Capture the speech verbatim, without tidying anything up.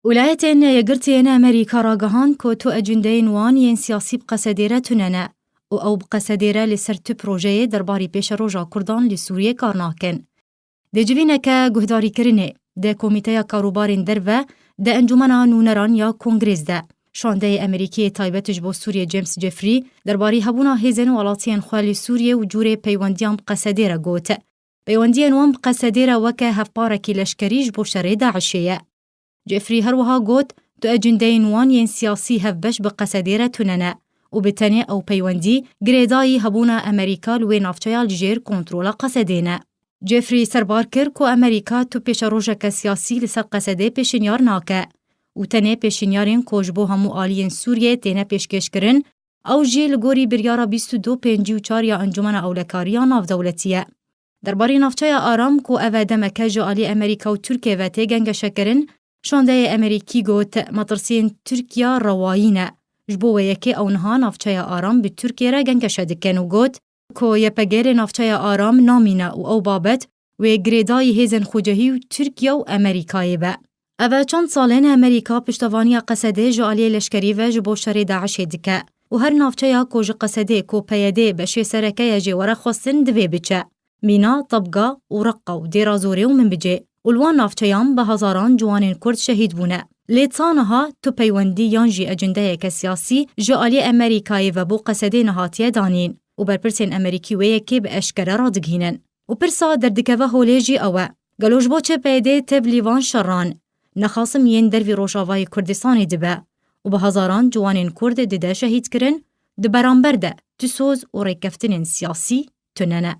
Wilayetên Yekgirtî yên Amerîka ragihand ku tu ecindeyên wan yên siyasî bi qesedê re tune ne û ew bi qesedê re li ser tu projeyê derbarî pêşeroja Kurdan li Sûriyê kar nakin. Di civîneke guhdarîkirinê de Komîteya Karûbarên Derve de Encûmena Nûneran ya Kongrês de, şandeyê Amerîkî yê taybet ji bo Sûriyê James Jeffrey derbarî hebûna hêzên welatiyên xwe li Sûriyê û cûrê peywendiyan bi qesedê re got. Peywendiyên wan bi qesedê re weke hevparekî leşkerî ji bo şerê DAIŞê ye. Jeffrey her wiha got, tu ecindeyên wan yên siyasî hevbeş bi qesedê re tune ne û bi tenê ew peywendî girêdayî hebûna Amerîka li wê navçeya li jêr kontrola qesedê ne. Jeffrey serbar kir ku Amerîka tu pêşerojeke siyasî li ser qesedê pêşinyar nake û tenê pêşinyarên ku ji bo hemû aliyên Sûriyê têne pêşkêşkirin, ew jî li gorî biryara bîst û du pêncî û çar ya Encûmena Ewlekariya Navdewletî ye. Derbarê navçeya Aram ku ev e demeke ji alî Amerîka û Tirkiyê ve tê gengeşekirin, şandeyê Amerîkî got, metirsiyên Tirkiya rewayî ne. Ji bo wê yekê ew niha navçeya Aram bi Tirkiyê re gengeşe dikin û got ku Y P G li navçeya Aram namîne û ew babet wê girêdayî hêzên xwecihî û Tirkiye û Amerîkayê be. Ev e çend sal in Amerîka piştevaniya qesedê ji aliyê leşkerî ve ji bo şerê DAIŞê dike û her navçeya ku ji qesedê ku P Y D beşê sereke ye jê were xwestin divê biçe. Mîna, Tabga û Reqqa û Dêra Zorê û Minbicê û li wan navçeyan bi hezaran ciwanên Kurd şehîd bûne. Lê ta niha tu peywendî yan jî ecindeyeke siyasî ji aliyê Amerîkayê ve bo qesedê nehatiye danîn û berpirsên Amerîkî wê yekê bi eşkere radigihînin. Û pirsa derdikeve holê jî ew e, gelo ji bo çi P Y D tev lîvan şeran nexasim yên dervî Rojavayê Kurdistanê dibe û bi hezaran ciwanên Kurd dide şehîdkirin, di beramber de tu soz û rêkeftinên siyasî tune ne.